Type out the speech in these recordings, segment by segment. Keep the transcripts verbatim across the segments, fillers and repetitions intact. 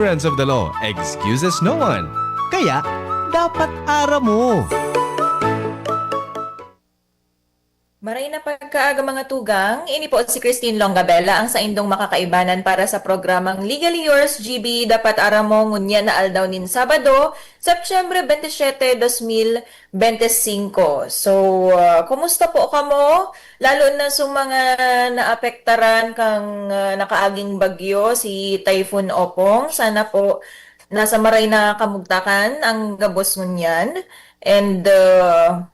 Ignorance of the law excuses no one. Kaya, dapat aram mo. Maray na pagkaaga, mga tugang. Ini po si Christine Longabella, ang saindong makakaibanan para sa programang Legally Yours, G B. Dapat aram mo, ngunyan na aldaw nin Sabado, Setyembre twenty-seven, dos mil bente singko. So, ah, kumusta po kamo? Lalo na sa mga naapektaran kang, ah, nakaaging bagyo, si Typhoon Opong. Sana po nasa maray na kamugtakan ang gabos ngunyan. And, ah,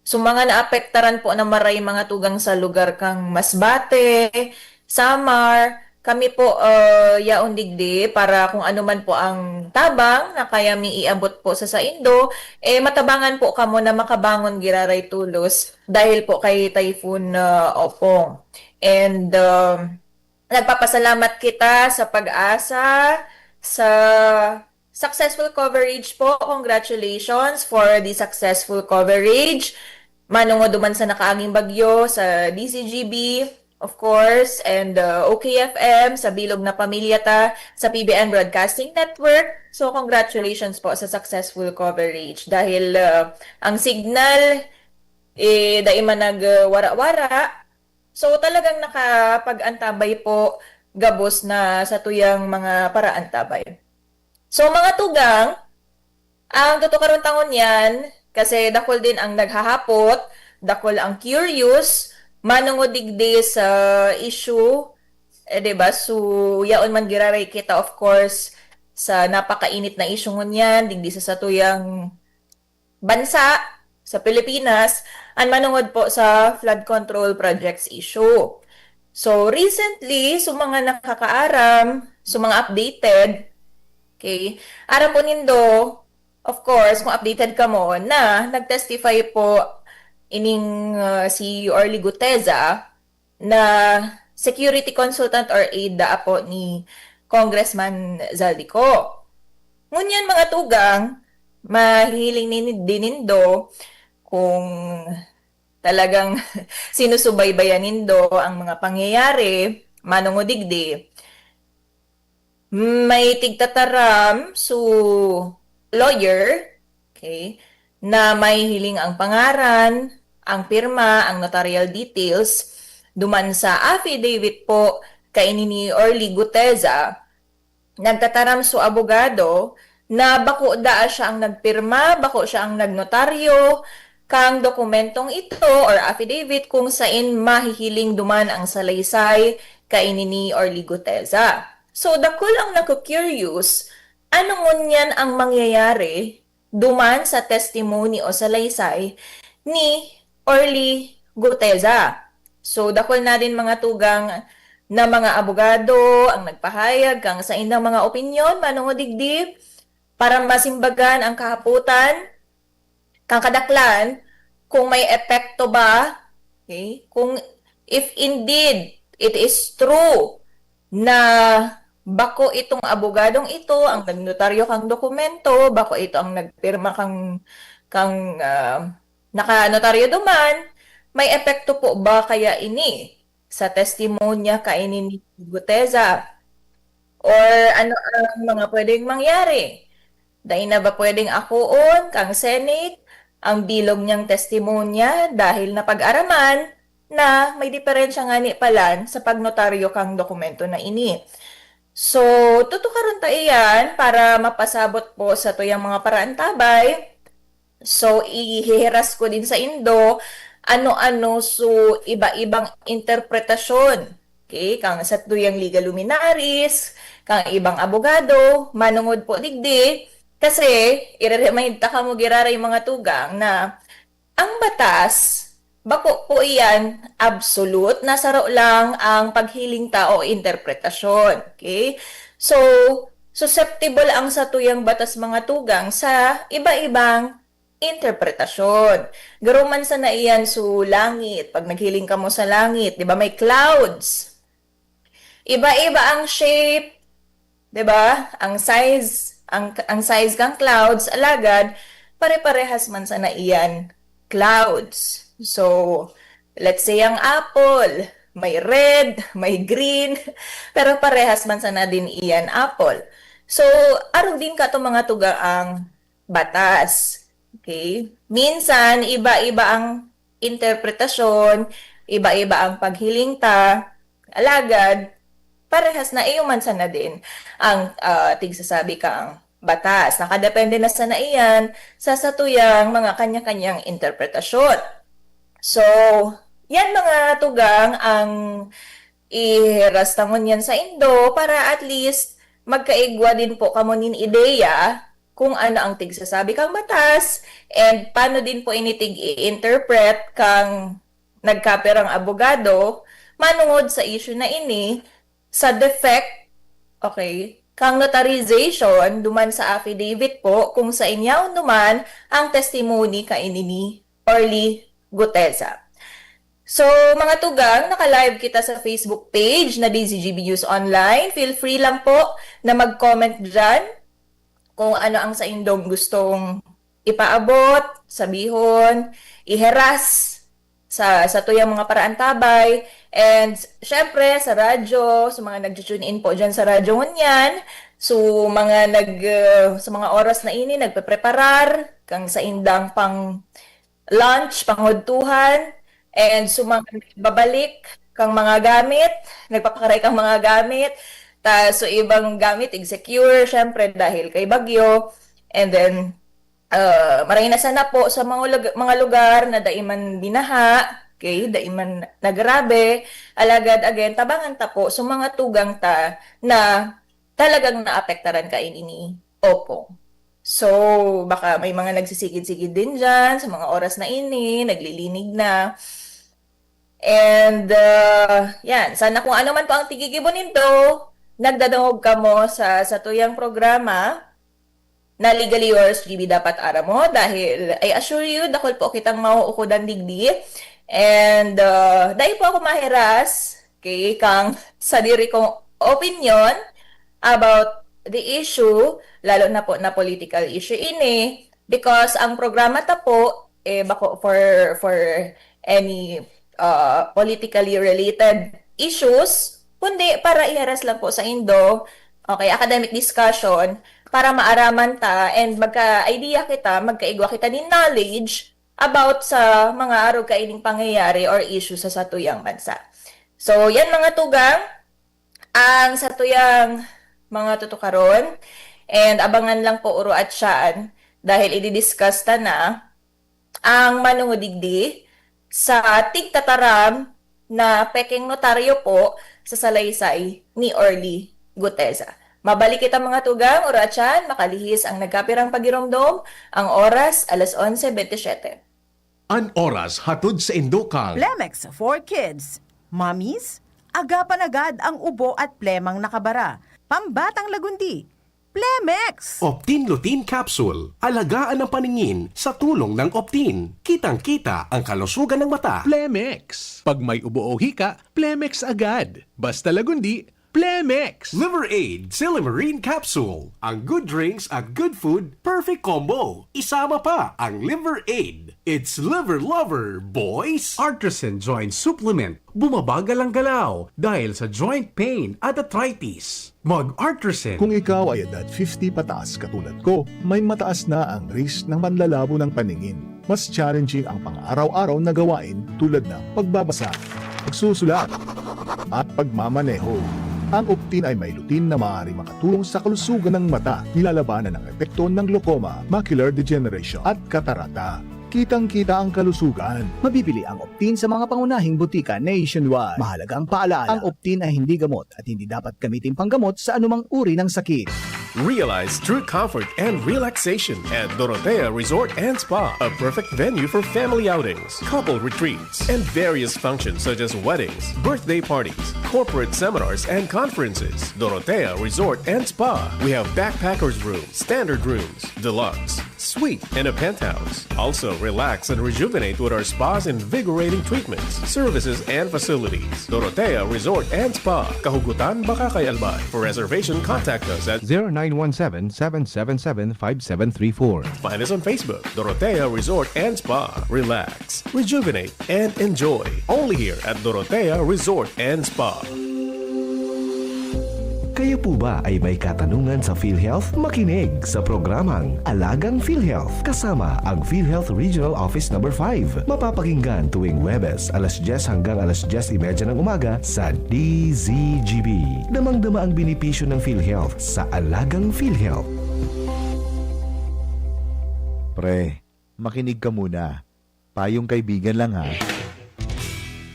sa mga naapektaran po na maray, mga tugang, sa lugar kang Masbate, Samar, kami po, ah, yaon digdi para kung ano man po ang tabang na kaya mi iabot po sa saindo, eh, matabangan po kamo na makabangon giraray tolos dahil po kay Typhoon, ah, Opong. And, um, nagpapasalamat kita sa PAGASA, sa successful coverage po. Congratulations for the successful coverage. Manongod duman sa nakaaging bagyo, sa D Z G B, of course, and, uh, O K F M, sa bilog na pamilya ta, sa P B N Broadcasting Network. So, congratulations po sa successful coverage. Dahil, uh, ang signal, eh, dai man nagwara-wara. So, talagang nakapag-antabay po gabos na satuyang mga paraantabay. So, mga tugang, ang tutukaron ta ngunyan, kasi dakul din ang naghahapot, dakul ang curious, manongod digdi sa issue, eh, di ba? So, yaon man giraray kita, of course, sa napakainit na issue ngunyan, digdi sa satuyang bansa, sa Pilipinas, an manongod po sa flood control projects issue. So, recently, sa mga nakakaaram, sa mga updated, okay, aram po nindo, of course, kung updated kamo, na nag-testify po ining, uh, si Orly Guteza na security consultant or aide daa po ni Congressman Zaldy Co. Ngunyan, mga tugang, mahihiling nin-, din nindo kung talagang sinusubaybayan nindo ang mga pangyayari, manongod digdi. May tigtataram su lawyer, okay, na mahihiling ang pangaran, ang pirma, ang notarial details duman sa affidavit po kaini ni Orly Guteza. Nagtataram su abogado na bako daa siya ang nagpirma, bako siya ang nagnotaryo kang dokumentong ito or affidavit kung sain mahihiling duman ang salaysay kaini ni Orly Guteza. So, dakul ang naku-curious, ano ngunyan ang mangyayari duman sa testimony o salaysay ni Orly Guteza? So, dakul na din, mga tugang, na mga abogado ang nagpahayag kang saindang mga opinyon manongod digdi para masimbagan ang kahapotan kan kadaklan, kung may epekto ba, okay? Kung if indeed it is true na bako itong abogadong ito ang nagnotaryo kang dokumento, bako ito ang nagpirma kang, kang, ah, nakanotaryo duman, may epekto po ba kaya ini sa testimonya kaini ni Guteza? Or ano ang mga pwedeng mangyari? Dai na ba pwedeng akoon kang Senate ang bilog niyang testimonya dahil napag-araman na may diferensya ngani palan sa pagnotaryo kang dokumento na ini? So, tutukaron ta iyan para mapasabot po sa tuyang mga paraantabay. So, ihihiras ko din saindo ano-ano su iba-ibang interpretasyon. Okay? Kang satuyang legal luminaries, kang ibang abogado, manongod po digdi. Kasi, ire-remind ta kamo giraray, mga tugang, na ang batas, bako po iyan absolute, na saro lang ang paghiling ta o interpretasyon. Okay? So, susceptible ang satuyang batas, mga tugang, sa iba-ibang interpretasyon. Garo man sana iyan su langit, pag naghiling kamo sa langit, di ba, may clouds. Iba-iba ang shape, di ba? Ang size, ang, ang size kang clouds, alagad pare-parehas man sana iyan clouds. So, let's say ang apple, may red, may green, pero parehas man sana din iyan apple. So, arog din kato mga tugang ang batas. Okay? Minsan, iba-iba ang interpretasyon, iba-iba ang paghiling ta, alagad, parehas na iyo man sana din ang ah, tigsasabi kang batas. Nakadepende na sana iyan sa satuyang mga kanya-kanyang interpretasyon. So, yan mga tugang ang ihiras ta ngunyan saindo para at least magkaigwa din po kamo nin ideya kung ano ang tigsasabi kang batas and paano din po ini tig-i-interpret kang nagkapirang abogado manungod sa issue na ini sa defect, okay, kang notarization duman sa affidavit po kung sa inyaw naman ang testimony kaini ni Orly Guteza. So, mga tugang, naka-live kita sa Facebook page na D Z G B News Online. Feel free lang po na mag-comment dyan kung ano ang saindong gustong ipaabot, sabihon, iheras sa satuyang mga paraantabay. And syempre, sa radyo, sa mga nag-tune in po dyan sa radyo ngunyan, so mga nag, uh, sa mga oras na ini, nagpepreparar kang saindang pang lunch, pangudtuhan, and so mga nagbabalik kang mga gamit, nagpapakaray kang mga gamit, ta so ibang gamit, insecure, syempre, dahil kay bagyo. And then, uh, maray na sana po sa mga, lug- mga lugar na dai man binaha, okay, dai man nagrabe, alagad again, tabangan ta po sa mga tugang ta na talagang naapektaran kaini ni Opong. So, baka may mga nagsisigid-sigid din dyan sa mga oras na ini, naglilinig na. And, uh, yan, sana kung ano man po ang tigigibo nindo, nagdadangog kamo sa satuyang programa na Legally Yours, G B Dapat Aram Mo, dahil I assure you, dakul po kitang mauukodan digdi. And uh, dai po ako mahiras kay kang sadiri kong opinion about the issue, lalo na po na political issue ini, because ang programa ta po, eh, bako for, for any uh, politically related issues, kundi para iharas lang po sa indo, okay, academic discussion, para maaraman ta and magka-idea kita, magkaigwa kita ni knowledge about sa mga arog kaining pangyayari or issue sa satuyang bansa. So, yan mga tugang, ang satuyang mga tutukaron. And abangan lang po uro at syan dahil i-discuss ta na ang manungudigdi sa tigtataram na pekeng notaryo po sa salaysay ni Orly Guteza. Mabalik kita mga tugang, uro at syan, makalihis ang nagkapirang pagiromdom, ang oras, alas onse bentisiete. An oras hatod sa indo kang Plemex for Kids. Mommies, agapan agad ang ubo at plemang nakabara. Pambatang lagundi. Plemex! Optin Lutein Capsule. Alagaan ang paningin sa tulong ng Optin. Kitang-kita ang kalusugan ng mata. Plemex. Pag may ubo o hika, Plemex agad. Basta lagundi, Plemex. Liver Aid Silymarin Capsule. Ang good drinks at good food, perfect combo. Isama pa ang Liver Aid. It's Liver Lover, boys! Artisan Joint Supplement. Bumabagal ang galaw dahil sa joint pain at arthritis. Mag-Artisan. Kung ikaw ay edad fifty pataas katulad ko, may mataas na ang risk ng panlalabo ng paningin. Mas challenging ang pang-araw-araw na gawain tulad ng pagbabasa, pagsusulat, at pagmamaneho. Ang Optin ay may lutein na maaaring makatulong sa kalusugan ng mata, nilalabanan ang epekto ng glaucoma, macular degeneration, at katarata. Kitang-kita ang kalusugan. Mabibili ang Optin sa mga pangunahing butika nationwide. Mahalagang paalala, ang Optin ay hindi gamot at hindi dapat gamitin panggamot sa anumang uri ng sakit. Realize true comfort and relaxation at Dorotea Resort and Spa, a perfect venue for family outings, couple retreats, and various functions such as weddings, birthday parties, corporate seminars, and conferences. Dorotea Resort and Spa. We have backpackers room, standard rooms, deluxe, Suite and a penthouse. Also, relax and rejuvenate with our spa's invigorating treatments, services, and facilities. Dorotea Resort and Spa, Kahugutan, Bacacay, Albay. For reservation, contact us at zero nine one seven, seven seven seven, five seven three four. Find us on Facebook, Dorotea Resort and Spa. Relax, rejuvenate, and enjoy. Only here at Dorotea Resort and Spa. Kayo po ba ay may katanungan sa PhilHealth? Makinig sa programang Alagang PhilHealth kasama ang PhilHealth Regional Office Number five. Mapapakinggan tuwing Huwebes, alas dyes hanggang alas dyes y media ng umaga sa D Z G B. Damang-dama ang benepisyo ng PhilHealth sa Alagang PhilHealth. Pre, makinig ka muna. Payong kaibigan lang, ha.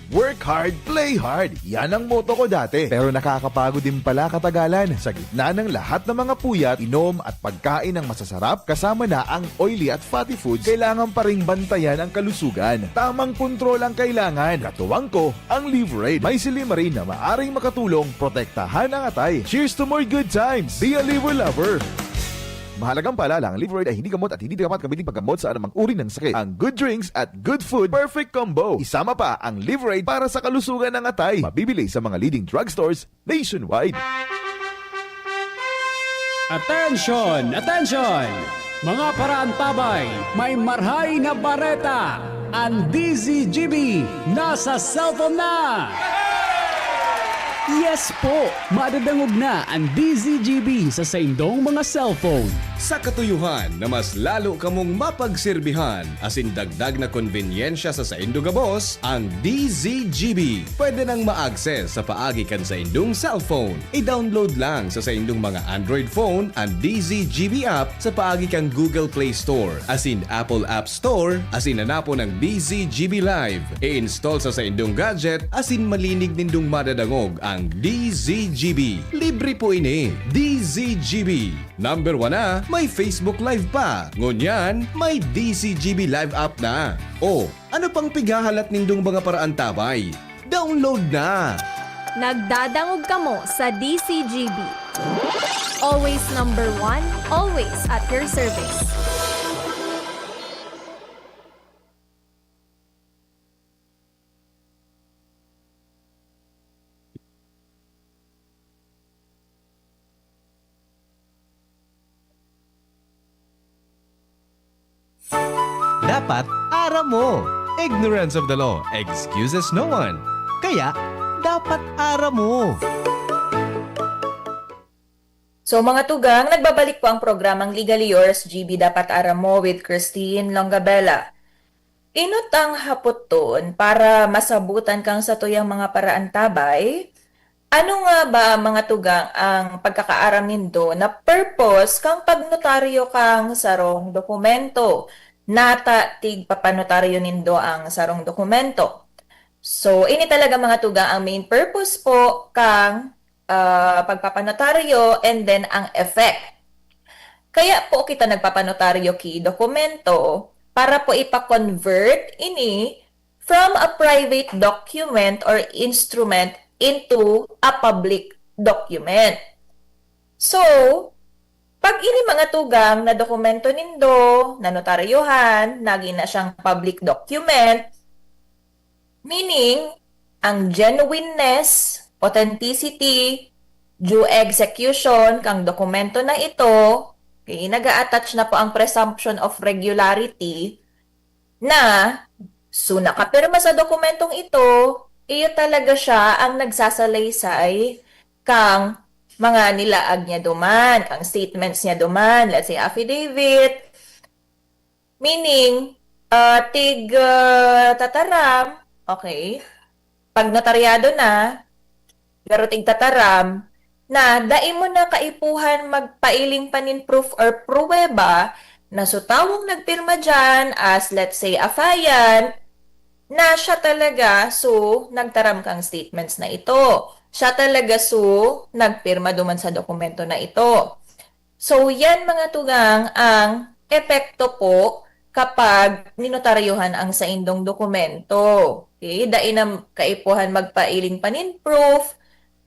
Work hard, play hard. Yan ang motto ko dati. Pero nakakapagod din pala katagalan. Sa gitna ng lahat ng mga puyat, inom at pagkain ng masasarap, kasama na ang oily at fatty foods, kailangan pa ring bantayan ang kalusugan. Tamang kontrol ang kailangan. Katuwang ko, ang Liverade. May silymarin na maaring makatulong protektahan ang atay. Cheers to more good times! Be a Liver Lover! Mahalagang paalala, ang Liverade ay hindi gamot at hindi dapat gamitin paggamot sa anumang uri ng sakit. Ang good drinks at good food, perfect combo. Isama pa ang Liverade para sa kalusugan ng atay. Mabibili sa mga leading drugstores nationwide. Attention! Attention! Mga paraantabay, may marhay na bareta! Ang D Z G B nasa cellphone na! Yes po! Madadangog na ang D Z G B sa saindong mga cellphone. Sa katuyohan na mas lalo kamong mapagsirbihan asin dagdag na konbenyensya sa saindo gabos, ang D Z G B pwede nang ma-access sa paagi kan saindong cellphone. I-download lang sa saindong mga Android phone an D Z G B app sa paagi kan Google Play Store asin Apple App Store asin hanapon ang D Z G B Live. I-install sa saindong gadget asin malinig nindong madadangog ang D Z G B. Libre po ini. D Z G B. Number one na, may Facebook Live pa. Ngunyan, may D Z G B Live app na. O, ano pang pighahalat nindong mga paraantabay? Download na! Nagdadangog kamo sa D Z G B. Always number one, always at your service. Dapat aram mo. Ignorance of the law excuses no one. Kaya, dapat aram mo. So, mga tugang, nagbabalik po ang programang Legally Yours, G B Dapat Aram Mo with Christine Longabella. Inot ang hapot ton para masabutan kang satuyang mga paraantabay. Ano nga ba, mga tugang, ang pagkakaaram nindo na purpose kang pagnotaryo kang sarong dokumento? Nata tigpapanotaryo nindo ang sarong dokumento. So, ini talaga, mga tugang, ang main purpose po kang, ah, pagpapanotaryo and then ang effect. Kaya po kita nagpapanotaryo ki dokumento para po ipa-convert ini from a private document or instrument into a public document. So, pag ini, mga tugang, na dokumento nindo, nanotaryohan, nagin na siyang public document, meaning, ang genuineness, authenticity, due execution kang dokumento na ito, okay, nag-a-attach na po ang presumption of regularity na, so, nakapirma sa dokumentong ito, iyo talaga siya ang nagsasalaysay kang mga nilaag niya duman, kang statements niya duman, let's say, affidavit, meaning, ah, tig, ah, tataram, okay, pag notaryado na, garo tig tataram, na dai mo na kaipuhan magpailing pa nin proof or pruweba na so tawong nagpirma diyan as, let's say, affiant, na siya talaga so nagtaram kang statements na ito. Siya talaga so nagpirma duman sa dokumento na ito. So, yan, mga tugang, ang epekto po kapag ninotaryohan ang saindong dokumento. Okay? Dai na kaipuhan magpailing pa nin proof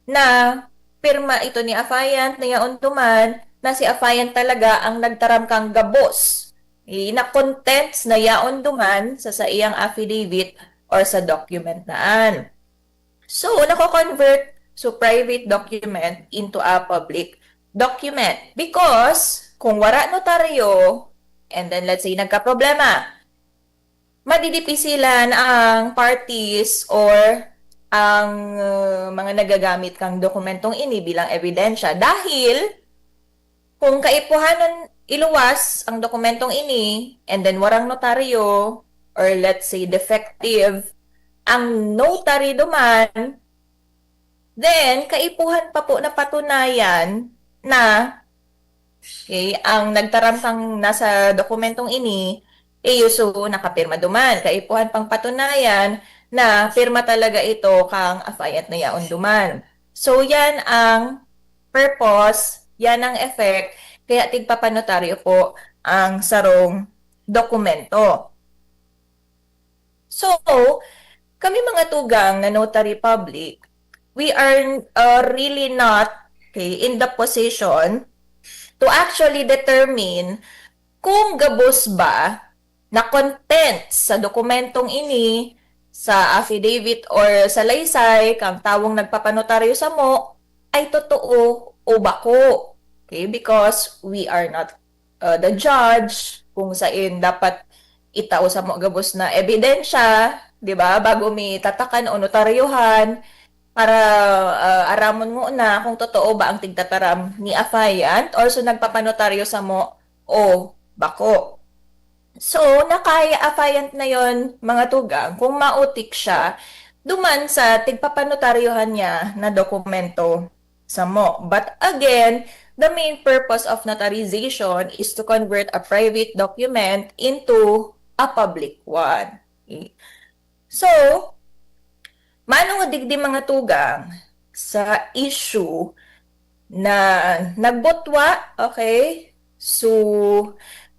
na pirma ito ni affiant na yaon duman na si affiant talaga ang nagtaram kang gabos Okay, na contents na yaon duman sa saiyang affidavit or sa document na an. So, nako-convert so private document into a public document. Because, kung wara notaryo, and then let's say nagkaproblema, madidipisilan ang parties or ang uh, mga nagagamit kang dokumentong ini bilang ebidensya. Dahil kung kaipuhanan iluwas ang dokumentong ini and then warang notaryo or let's say defective ang notary duman, then kaipuhan pa po na patunayan na okay, ang nagtaram kang nasa dokumentong ini, iyo so nakapirma duman. Kaipuhan pang patunayan na pirma talaga ito kang affiant na yaon duman. So, yan ang purpose, yan ang effect, kaya tigpapanotaryo po ang sarong dokumento. So, kami mga tugang na notary public, we are uh, really not okay, in the position to actually determine kung gabos ba na content sa dokumentong ini, sa affidavit or sa laysay kang tawong nagpapanotaryo samo ay totoo o bako. Okay? Because we are not uh, the judge, kung sain dapat itao samo gabos na ebidensya, di ba, bago mi tatakan o notaryohan, para uh, aramon ngona kung totoo ba ang tigtataram ni affiant or so nagpapanotaryo samo o bako. So, na kay affiant na yon mga tugang, kung mautik siya, duman sa tigpapanotaryohan niya na dokumento samo. But again, the main purpose of notarization is to convert a private document into a public one. Okay? So, manong digdi mga tugang sa issue na nagbutwa, okay? So,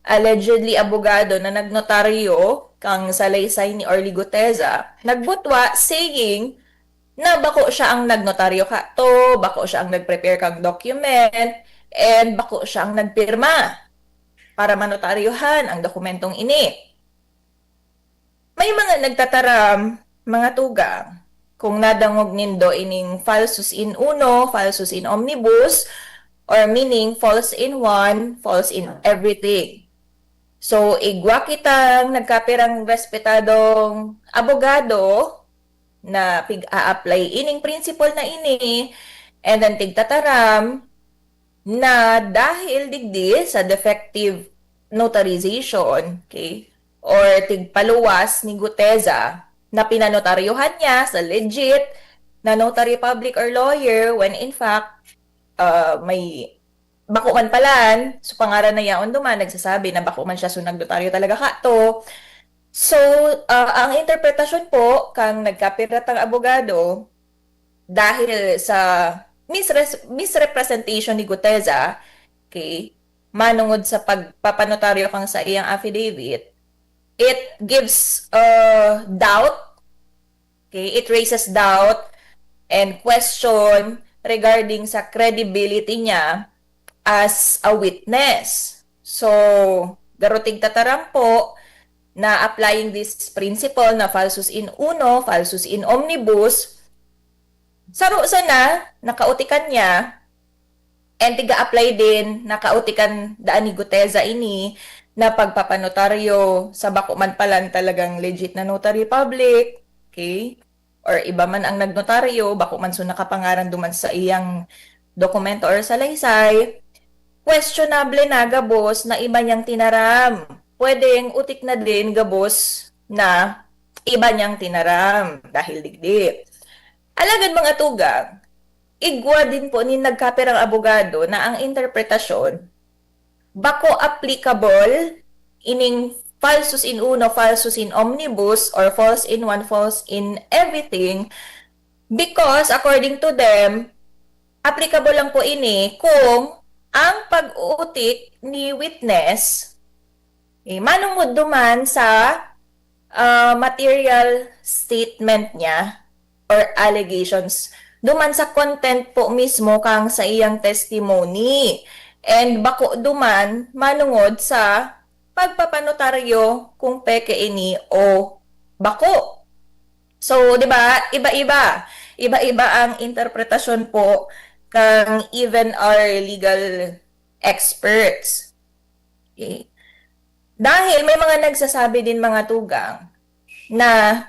allegedly abogado na nagnotaryo kang salaysay ni Orly Guteza, nagbutwa saying na bako siya ang nagnotaryo kato, bako siya ang nag-prepare kang document, and bako siya ang nagpirma para manotaryohan ang dokumentong ini. May mga nagtataram, mga tugang, kung nadangog nindo ining falsus in uno, falsus in omnibus, or meaning false in one, false in everything. So, igwa kitang nagkapirang respetadong abogado na pig-a-apply ining principle na ini, and then tigtataram na dahil digdi sa defective notarization, okay, or tigpaluwas ni Guteza na pinanotaryohan niya sa legit na notary public or lawyer when in fact uh, may bako man palan, so pangaran na yaon duman, nagsasabi na bako man siya, so nagnotaryo talaga kato. So, uh, ang interpretasyon po kang nagkapiratang abogado, dahil sa misres- misrepresentation ni Guteza, okay, manungod sa pagpapanotaryo kang sa iyang affidavit, it gives uh, doubt, okay, it raises doubt and question regarding sa credibility niya as a witness. So, garo tigtataram po na applying this principle na falsus in uno, falsus in omnibus, saro sana nakautikan niya, and tiga-apply din, nakautikan daan ni Guteza ini na pagpapanotaryo sa bako man palan talagang legit na notary public, okay? Or iba man ang nagnotaryo, bako man so nakapangaran duman sa iyang dokumento or salaysay, questionable na gabos na iba niyang tinaram. Pwedeng utik na din gabos na iba niyang tinaram dahil digdi. Alagad mga tugang, igwa din po ni nagkapirang abogado na ang interpretasyon bako applicable ining falsus in uno, falsus in omnibus, or false in one, false in everything, because according to them, applicable lang po ini kung ang pag-uutik ni witness eh, manungod duman sa uh, material statement niya or allegations duman sa content po mismo kang sa iyang testimony. And bako duman manungod sa pagpapanotaryo kung peke ini o bako. So, di ba, iba-iba. Iba-iba ang interpretasyon po kang even our legal experts. Okay? Dahil may mga nagsasabi din, mga tugang, na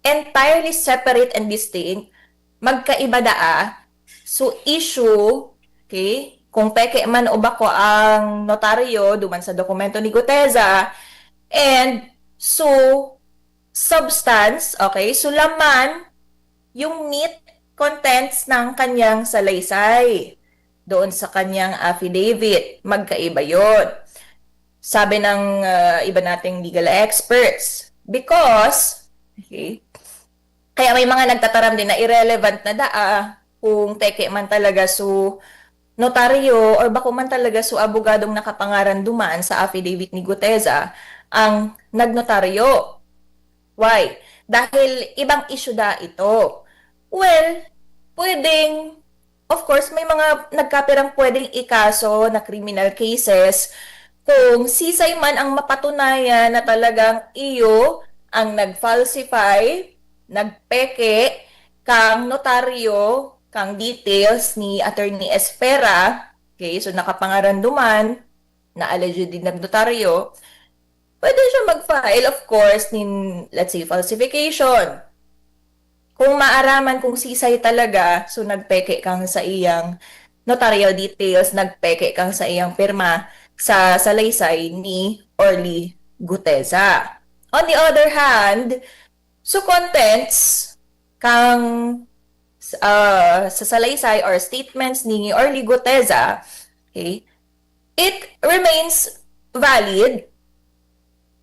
entirely separate and distinct, magkaiba daa. So, issue, okay, kung peke man o bako ang notaryo duman sa dokumento ni Guteza, and so, substance, okay, so laman, yung meat contents ng kanyang salaysay doon sa kanyang affidavit. Magkaiba yon. Sabi ng, ah, iba nating legal experts, because, okay, kaya may mga nagtataram din na irrelevant na daa kung peke man talaga su notaryo or bako man talaga su abogadong nakapangaran duman sa affidavit ni Guteza ang nagnotaryo. Why? Dahil ibang issue da ito. Well, pwedeng, of course, may mga nagkapirang pwedeng ikaso na criminal cases kung sisay man ang mapatunayan na talagang iyo ang nag-falsify, nagpeke, kang notaryo, kang details ni Attorney Espera, okay, so nakapangaran duman, na allegedly nagnotaryo, pwede siya mag-file, of course, nin, let's say, falsification. Kung maaraman kung sisay talaga, so nagpeke kang sa iyang notarial details, nagpeke kang sa iyang pirma sa salaysay ni Orly Guteza. On the other hand, so contents kang, ah, sa salaysay or statements ni Orly Guteza, okay, it remains valid,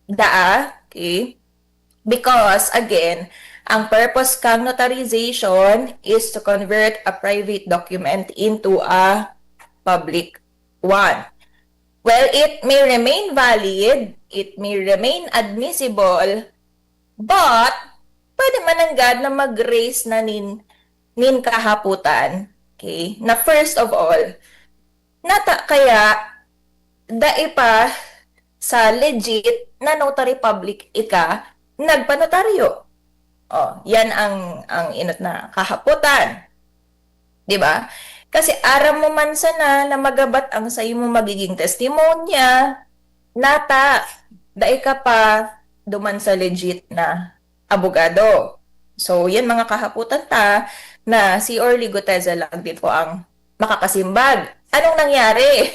daa, okay? Because, again, ang purpose kang notarization is to convert a private document into a public one. Well, it may remain valid, it may remain admissible, but pwede man nanggad na mag-raise na nin, nin kahapotan. Okay? Na first of all, nata kaya dai pa sa legit na notary public ika nagpanotaryo? Oh, yan ang, ang inot na kahapotan. Di ba? Kasi aram mo man sana na magabat ang saimo magiging testimonya, nata, dai ka pa duman sa legit na abogado. So, yan mga kahapotan ta na si Orly Guteza lang din po ang makakasimbag. Anong nangyari?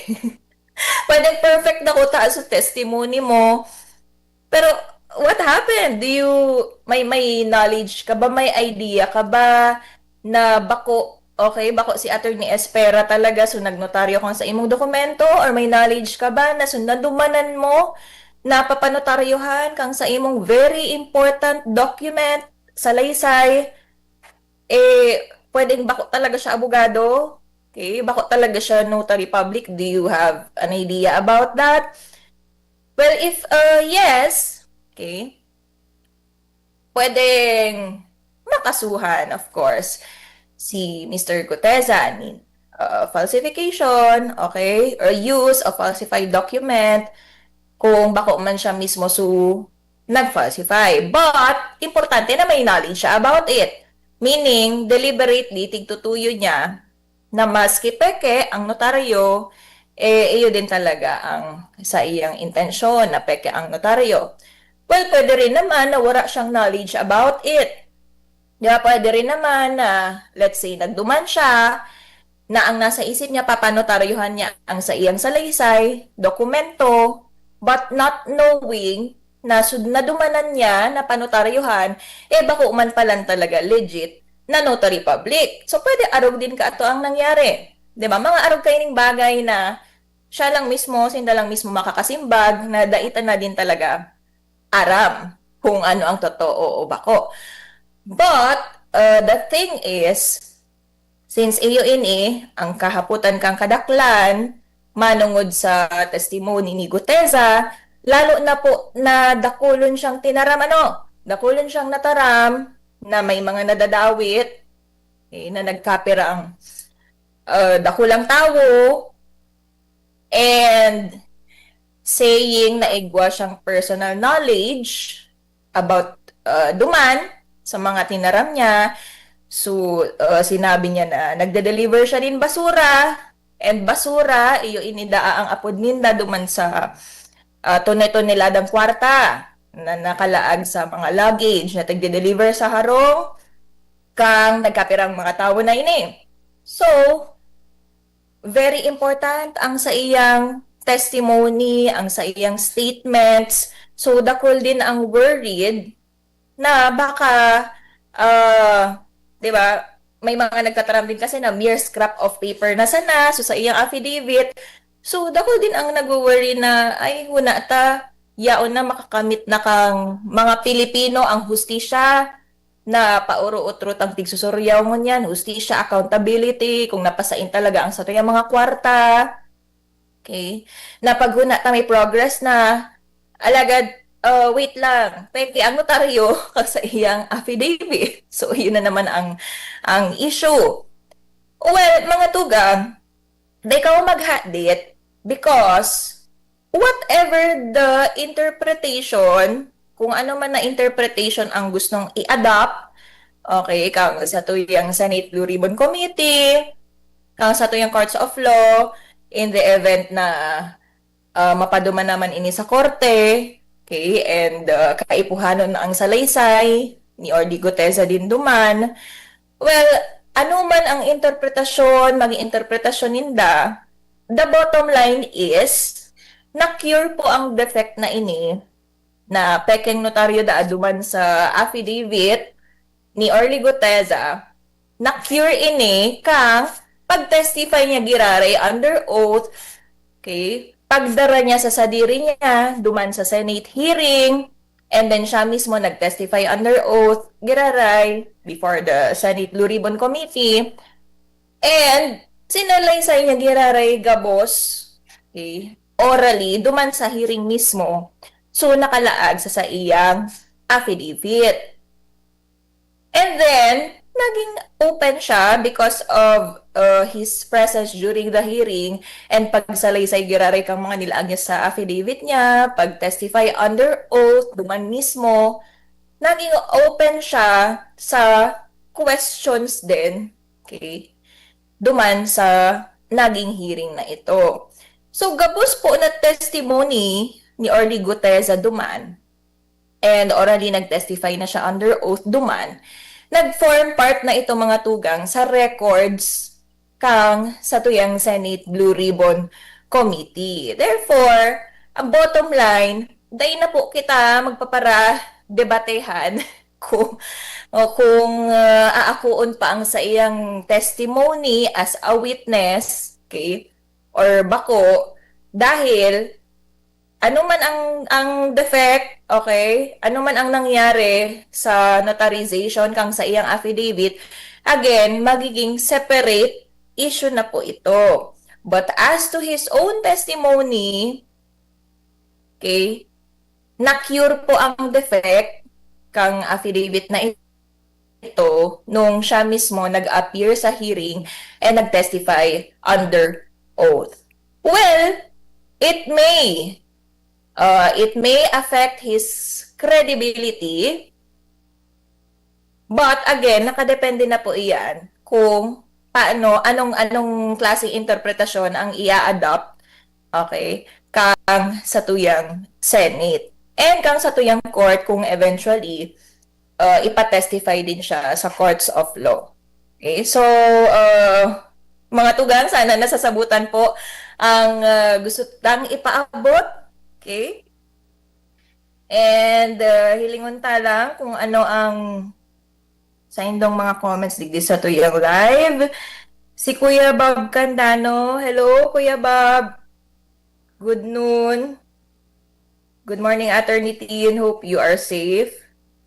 Pwedeng perfect na kuta sa testimony mo. Pero, what happened? Do you, may, may knowledge ka ba? May idea ka ba na bako, okay, bako si Attorney Espera talaga, so nagnotaryo kang sa imong dokumento, or may knowledge ka ba na so nadumanan mo, napapanotaryohan kang sa imong very important document, salaysay, eh, pwedeng bako talaga siya abogado? Okay, bako talaga siya notary public. Do you have an idea about that? Well, if, uh, yes, okay, pwedeng makasuhan, of course, si Mister Guteza nin, uh, falsification, okay, or use of falsified document, kung bako man siya mismo su nag-falsify. But, importante na may knowledge siya about it. Meaning, deliberately, tigtutuyo niya na maski peke ang notaryo, eh, iyo din talaga ang sa iyang intensyon na peke ang notaryo. Well, pwede rin naman na wala siyang knowledge about it. Di ba, pwede rin naman na, let's say, nagduman siya, na ang nasa isip niya, papanotaryohan niya ang sa iyang salaysay, dokumento, but not knowing na sud-, nadumanan niya na panotaryohan, eh, bako man palan talaga legit na notary public. So, pwede arog din ka ato ang nangyari. Di ba? Mga arog kaining bagay na siya lang mismo, sinda lang mismo makakasimbag na dai ta na din talaga aram kung ano ang totoo o bako. But, uh, the thing is, since iyo ini ang kahapotan kang kadaklan, manongod sa testimony ni Guteza, lalo na po na dakulon siyang tinaram, ano, dakulon siyang nataram na may mga nadadawit, eh, na nagkapirang, uh, dakulang tawo, and saying na igwa siyang personal knowledge about, ah, duman sa mga tinaram niya. So, ah, sinabi niya na nagde-deliver siya nin basura, and basura, iyo ini daa ang apod ninda duman sa, ah, tone-toneladang kwarta na nakalaag sa mga luggage na tagde-deliver sa harong kan nagkapirang mga tawo na ini. So, very important ang sa iyang testimony, ang sa iyang statements. So, dakul din ang worried na baka, ah, 'di ba, may mga nagtataram din kasi na mere scrap of paper na sana, so sa iyang affidavit. So, dakul din ang nagwo-worry na, "Ay, huna ta, yaon na makakamit na kang mga Pilipino ang hustisya na pauro-otro tang tigsusuryaw ngunyan, hustisya, accountability, kung napasain talaga ang satuyang mga kwarta." Okay? Na paghuna ta may progress na, alagad, ah, wait lang, peke ang notaryo kan sa iyang affidavit. So, yun na naman ang, ang issue. Well, mga tugang, di ka maghadit because whatever the interpretation, kung ano man na interpretation ang gustong i-adopt, okay, kang satuyang Senate Blue Ribbon Committee, kang satuyang Courts of Law, in the event na, ah, mapaduman naman ini sa korte, okay, and, ah, kaipuhanon na ang salaysay ni Orly Guteza din duman. Well, ano man ang interpretasyon, maging interpretasyon ninda, the bottom line is, na-cure po ang defect na ini, na pekeng notaryo daa duman sa affidavit ni Orly Guteza, na-cure ini kang pag-testify niya giraray under oath, okay? Pagdara niya sa sadiri niya duman sa Senate hearing, and then siya mismo nag-testify under oath giraray before the Senate Blue Ribbon Committee. And sinalaysay niya giraray gabos, okay, orally, duman sa hearing mismo. So, nakalaag sa saiyang affidavit. And then, naging open siya because of, uh, his presence during the hearing and pagsalaysay giraray kang mga nilaag niya sa affidavit niya, pag-testify under oath, duman mismo. Naging open siya sa questions din, okay, duman sa naging hearing na ito. So, gabos po na testimony ni Orly Guteza duman, and orally nag-testify na siya under oath duman, nag-form part na ito, mga tugang, sa records kang satuyang Senate Blue Ribbon Committee. Therefore, ang bottom line, dai na po kita magpaparadebatehan kung, o kung, ah, aakoon pa ang saiyang testimony as a witness, okay, or bako, dahil ano man ang, ang defect, okay, ano man ang nangyari sa notarization kang saiyang affidavit, again, magiging separate issue na po ito. But as to his own testimony, okay, na-cure po ang defect kang affidavit na ito nung siya mismo nag-appear sa hearing and nag-testify under oath. Well, it may, uh, it may affect his credibility, but again, nakadepende na po iyan kung paano, anong, anong klaseng interpretasyon ang i-adopt, okay, kang satuyang Senate and kang satuyang court kung eventually, uh, ipa-testify din siya sa courts of law. Okay, so, uh, mga tugang, sana nasasabutan po ang, uh, gusto tang ipaabot. Okay? And, uh, hilingon ta lang kung ano ang saindong mga comments digdi satuyang live. Si Kuya Bob Candano. Hello, Kuya Bob. Good noon. Good morning, Attorney Tin. Hope you are safe.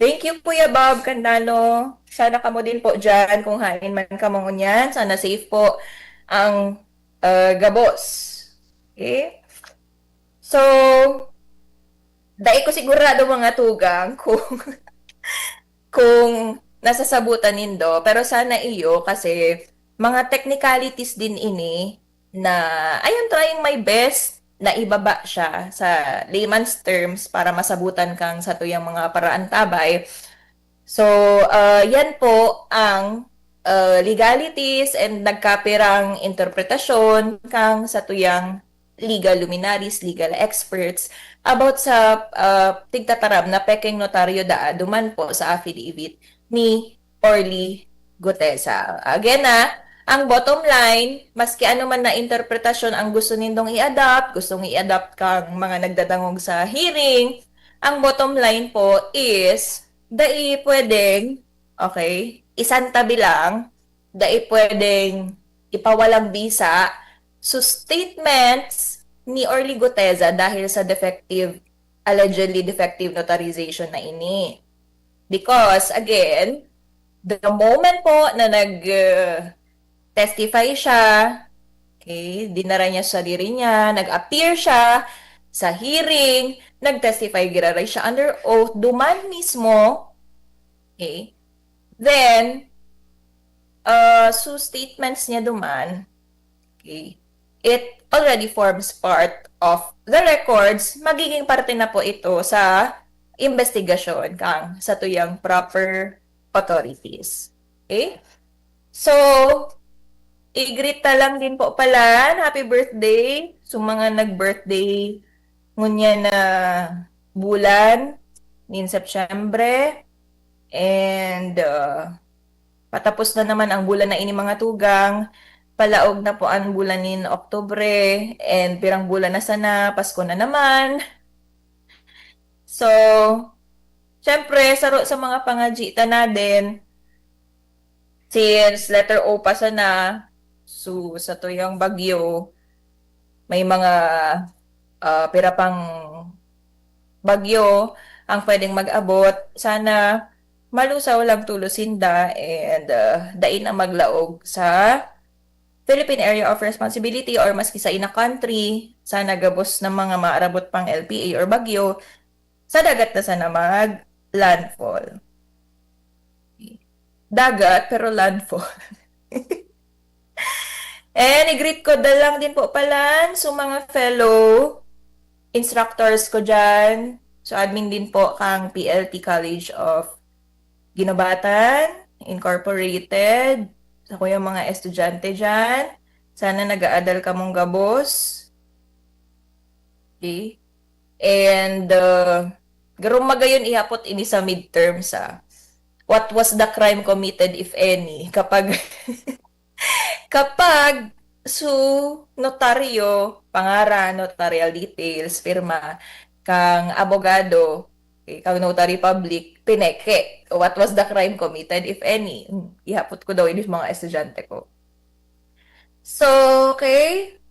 Thank you, Kuya Bob Candano. Sana kamo din po dyan, kung hain man kamo ngunyan. Sana safe po ang, uh, gabos. Okay? So, dai ko sigurado, mga tugang, kung, kung nasasabutan nindo, pero sana iyo, kasi mga technicalities din ini na I am trying my best naibaba siya sa layman's terms para masabutan kang satuyang mga paraantabay. So, ah, yan po ang, ah, legalities and nagkapirang interpretasyon kang satuyang legal luminaries, legal experts about sa, ah, tigtataram na pekeng notaryo daa duman po sa affidavit ni Orly Guteza. Again, ah, ang bottom line, maski ano man na interpretasyon ang gusto nindong i-adopt, gustong i-adopt kang mga nagdadangog sa hearing, ang bottom line po is, dai pwedeng, okay, isantabi lang, dai pwedeng ipawalang bisa so statements ni Orly Guteza dahil sa defective, allegedly defective notarization na ini. Because, again, the moment po na nag, uh, testify siya, okay, dinara niya sarili niya, nag-appear siya sa hearing, nag-testify giraray siya under oath, duman mismo, okay, then, uh, so statements niya duman, okay, it already forms part of the records, magiging parte na po ito sa investigasyon kang satuyang proper authorities. Okay? So, i-greet ta lang din po pala, happy birthday sa mga nag-birthday ngunyan na bulan, nin Setyembre. And, uh, patapos na naman ang bulan na ini, mga tugang. Palaog na po ang bulan nin Oktubre. And pirang bulan na sana, Pasko na naman. So, syempre, saro sa mga pangadyi ta na din, since letter O pa sana, so, satuyang bagyo, may mga, ah, pira pang bagyo ang pwedeng mag-abot. Sana malusaw lang tolos sinda and, ah, dai na maglaog sa Philippine Area of Responsibility or maski sa ina country, sana gabos na mga maarabot pang L P A or bagyo, sa dagat na sana mag-landfall. Dagat, pero landfall. And i-greet ko da lang din po palan sa mga fellow instructors ko dyan. So, admin din po kang P L T College of Guinobatan Incorporated. Sa kuyang mga estudyante dyan, sana nag-aadal kamong gabos. Okay? And, uh, garong magayon ihapot ini sa midterm sa what was the crime committed, if any? Kapag, kapag su notaryo, pangaran, notarial details, pirma, kang abogado, okay, kang notary public, pineke. What was the crime committed, if any? Hmm, ihapot ko daw ini sa mga estudyante ko. So, okay.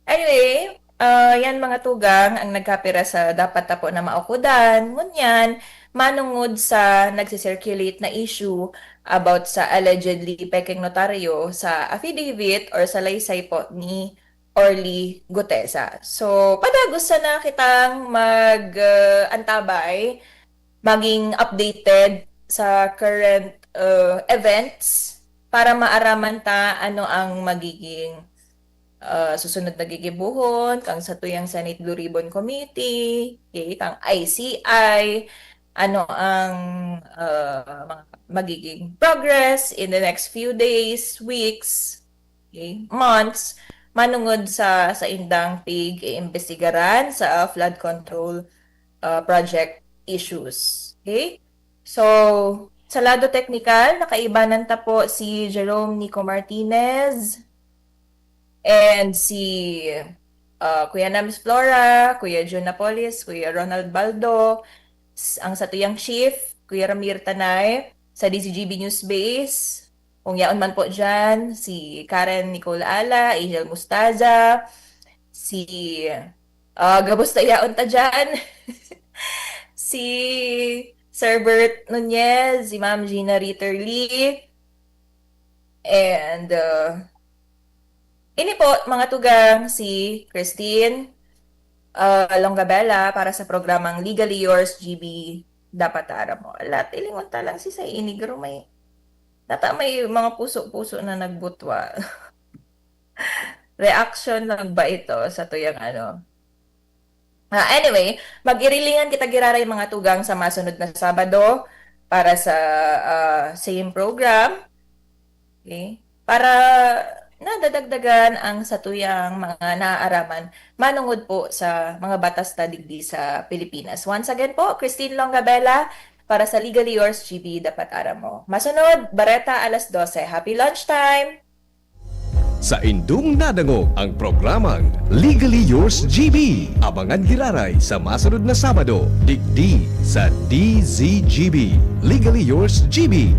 Anyway, ah, yan mga tugang ang nagkapira sa dapat tapo na maukudan. Ngunyan, manungod sa nagsi-circulate na issue about sa allegedly pekeng notaryo sa affidavit or sa laysay po ni Orly Guteza. So, padagos sana kitang mag, ah, antabay, maging updated sa current, ah, events para maaraman ta ano ang magiging, ah, susunod na gigibohon kang satuyang Senate Blue Ribbon Committee, okay, kang I C I, ano ang, ah, mga magiging progress in the next few days, weeks, okay, months, manungod sa, sa indang pig-iimbestigaran sa flood control, ah, project issues. Okay? So, sa lado teknikal, nakaibanan ta po si Jerome Nico Martinez and si, ah, Kuya Nams Flora, Kuya Jun Napoles, Kuya Ronald Baldo, s-, ang satuyang chief, Kuya Ramir Tanay, sa D Z G B News Base. Kung yaon man po dyan, si Karen Nicole Ala, Angel Mustaza, si, ah, gabos na yaon ta dyan. Si Sir Bert Nunez, si Ma'am Gina Ritter Lee, and, ah, ini po, mga tugang, si Christine, ah, Longabella para sa programang Legally Yours, G B, dapat aram mo. Alat, ilingon ta lang si sa ini, garo may, nata may mga puso-puso na nagbutwa. Reaction lang ba ito sa tuyang ano? Ah, anyway, mag-irilingan kita giraray, mga tugang, sa masunod na Sabado para sa ah, same program. Okay? Para nadadagdagan ang satuyang mga naaaraman manungod po sa mga batas na digdi sa Pilipinas. Once again po, Christine Longabella para sa Legally Yours G B, Dapat Aram Mo. Masunod, Bareta, alas dose. Happy lunchtime! Saindong nadangog ang programang Legally Yours G B. Abangan giraray sa masunod na Sabado, digdi sa D Z G B. Legally Yours G B.